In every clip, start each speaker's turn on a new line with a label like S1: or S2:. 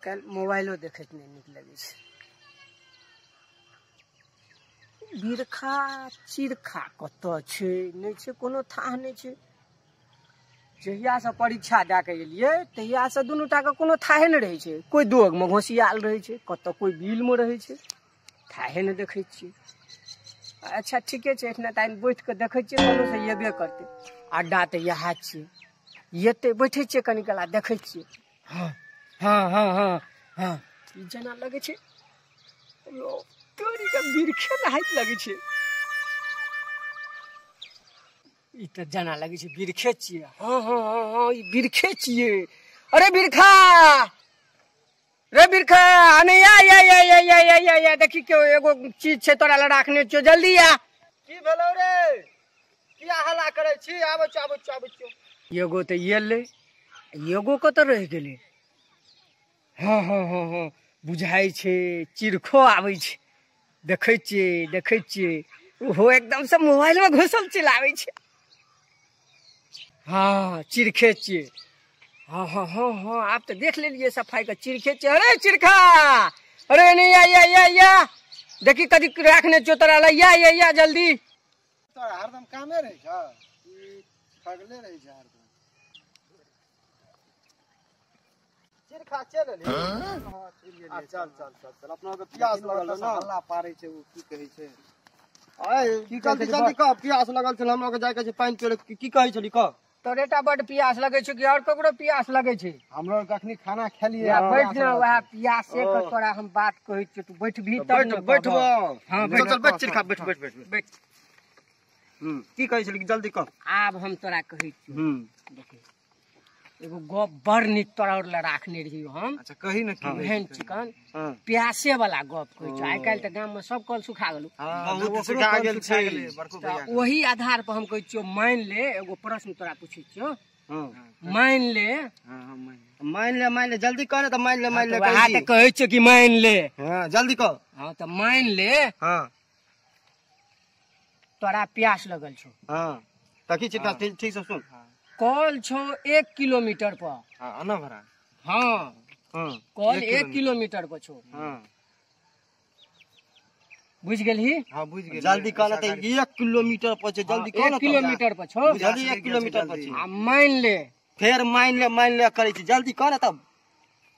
S1: काल्हि मोबाइलो देखैत नहि नीक लगै छै। बिरखा चिरखा कतऽ छै, नहि छै, कोनो थाह नहि छै। जहियासँ परीक्षा दए कऽ एलियै तहियासँ दुनू टाके कोनो थाहे नहि रहै छै। कोइ दोगमे घोसियाल रहै छै, कतऽ कोइ बिलमे रहै छै, थाहे नहि देखै छियै। अच्छा ठीके छै, एहिठिना तऽ बैठ कऽ देखै छियै, कोनो से एबे करतै। अड्डा तऽ इएह छियै, एतै बैठै छियै कनि काल, देखै छियै। हँ हँ हँ हँ हँ, ई जेना लगै छै तोरीके बिरखे नहाइत लगै छै। ई तऽ जेना लगै छै बिरखे छियै। हँ हँ हँ हँ, ई बिरखे छियै। अरे बिरखा रे बिरखा, अने या या या या या या या या, देखी केओ एगो चीज छै तोरा लए राखने छियौ, जल्दी आ।
S2: की भेलौ रे, किया हल्ला करै छी? आबै छियौ आबै छियौ आबै छियौ।
S1: एगो तऽ एलै, एगो कतऽ रहि गेलै? हँ हँ हँ हँ, बुझाइ छै चिरखो आबै छै। देखै छियै देखै छियै, ओहो एकदमसँ मोबाइलमे घुसल चलि आबै छै। हँ चिरखे छियै। हँ हँ हँ हँ, आब तऽ देख लेलियै सफाइके, चिरखे छियै। अरे चिरखा, अरे नहीं या या या या, देखी कथी राखने छियौ तोरा लए, या या या जल्दी।
S2: तोरा हरदम कामे रहै छौ, ई ठगले रहै छै हरदम। चिरखा चलि एलही? आ चल चल चल चल, अपना के प्यास लगल ना,
S3: हल्ला पारै छै ओ, की कहै छै?
S2: अरे की जल्दी जल्दी कह, प्यास लगल छल हमरा के, जाय के छै पानि पियै। की कहै छली कह?
S1: तोरेटा बड प्यास लगै छै कि आओर ककरो प्यास लगै छै?
S3: हमरो अखनी खाना खेलियै।
S1: बैठ ना, वएह प्यासे के तोरा हम बात कहै छियौ, तू बैठबही तब
S2: बैठ
S1: ने।
S2: बैठबो।
S1: हँ
S2: चल चल बैठ चिरखा, बैठ बैठ बैठ
S1: बैठ।
S2: की कहै छली जल्दी कह।
S1: आब हम तोरा कहै छियौ, देखी एगो गप बड़ नीक तोरा आओर लए राखने रहियौ हम।
S3: अच्छा कही ने, की
S1: एहन चिकन प्यासे वाला गप कहै छियौ। आइ काल्हि तऽ गाम मे सब कल सुखा गेलौ,
S2: बहुत सुखा गेल छै।
S1: ओही आधार पर हम कहै छियौ, मानि ले एगो प्रश्न तोरा पूछै छियौ, मानि ले।
S2: मान ले मान ले, जल्दी कह ने तऽ मान ले मान ले।
S1: वएह तऽ कहै छियौ कि मानि ले।
S2: हँ जल्दी कह।
S1: हँ तऽ मानि ले।
S2: हँ
S1: तोरा प्यास लगल छौ।
S2: हँ तऽ की चिरखा, ठीक से सुन।
S1: कल छौ 1 किलोमीटर पर।
S3: हँ अना भरा।
S1: हँ
S2: हँ,
S1: कल 1 किलोमीटर पर छौ।
S3: हँ
S1: बुझि गेलही?
S3: हँ बुझि गेलियै।
S2: जल्दी कह ने तऽ 1 किलोमीटर पर छै, जल्दी कह
S1: 1
S2: ने।
S1: किलोमीटर पर छौ,
S2: जल्दी 1 किलोमीटर पर छै।
S1: आ मानि ले,
S2: फेर मान ले मान ले करै छी, जल्दी कह ने तब।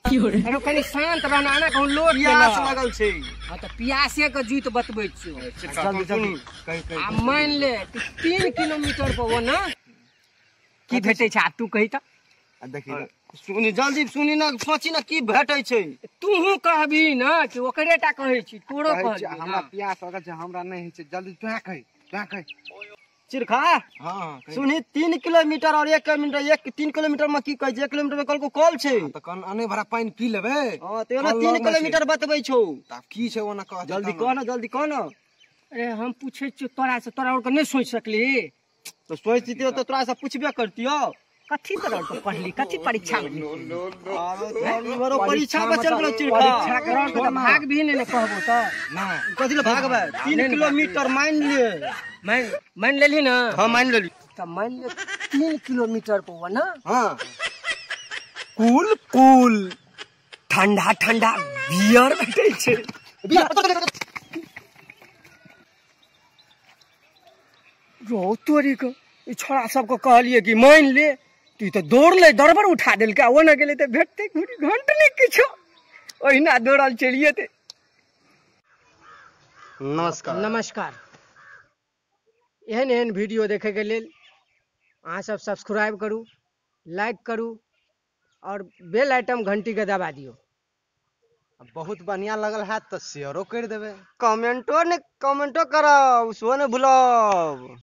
S1: अरे कनि शान्त रहना ना, कहूँ लोट
S2: प्यास लगल छै।
S1: हँ तऽ प्यासे के जुइत बतबै छियौ।
S3: जल्दी जल्दी कही कही।
S1: आ मानि ले 3 किलोमीटर पर ओ ना की भेटै छै, आब तू कही तऽ।
S3: देखी
S2: सुनी जल्दी सुनी ना, सोची ना की भेटै छै।
S1: तूहू कहबी ना कि ओकरे टा कहै छी, तोरो
S3: कहै
S1: कहबी।
S3: हमरा प्यास लगल छै, हमरा नहि होइ छै, जल्दी तोहे कही तोहे कही।
S2: चिरखा
S3: हँ
S2: सुनी, 3 किलोमीटर और 1 किलोमीटर, 1 3 किलोमीटर में की कहै छै? 1 किलोमीटर में कहलको कल छै।
S3: तऽ कन अने भरा पानि पी लेबै।
S2: हँ तऽ ओना 3 किलोमीटर बतबै छौ।
S3: तऽ की छै ओना कह,
S2: जल्दी कह ना, जल्दी कह ना।
S1: अरे हम पूछै छियौ तोरा से, तोरा आओर के नहि सोचि सकली?
S2: तऽ सोचतियौ तऽ तोरा से पूछबे करतियौ।
S1: कथी तरह के पढ़ली, कथी परीक्षा में?
S2: परीक्षा में चल गेलो चिरखा।
S1: परीक्षा करल के भाग भी नहि ने कहबो तऽ।
S3: ना
S2: कथी ले भागबै? 3 किलोमीटर मान ले,
S1: मान लेली ना?
S2: हँ मान लेली।
S1: तऽ मान ले 3 किलोमीटर पर ना।
S2: हँ
S1: कुल कुल ठंडा ठंडा बियर भेटै छै। रो तोरी के ई छोड़ा सबके कहलियै कि मान ले, तू तऽ दौड़लै दरबर उठा देलकै, ओ ने गेलै तऽ भेटतै घूरी घंट नहि किछो, ओहिना दौड़ल चलिए ते।
S2: नमस्कार
S1: नमस्कार। एहन एहन वीडियो देखैके लेल अहाँ सब सब्सक्राइब करू, लाइक करू और बेल आइटम घंटीके दबा दियौ।
S3: बहुत बढ़िया लगल हैत तऽ शेयरो करि देबै।
S2: कमेंटो ने कमेंटो करब, सेहो ने भूलब।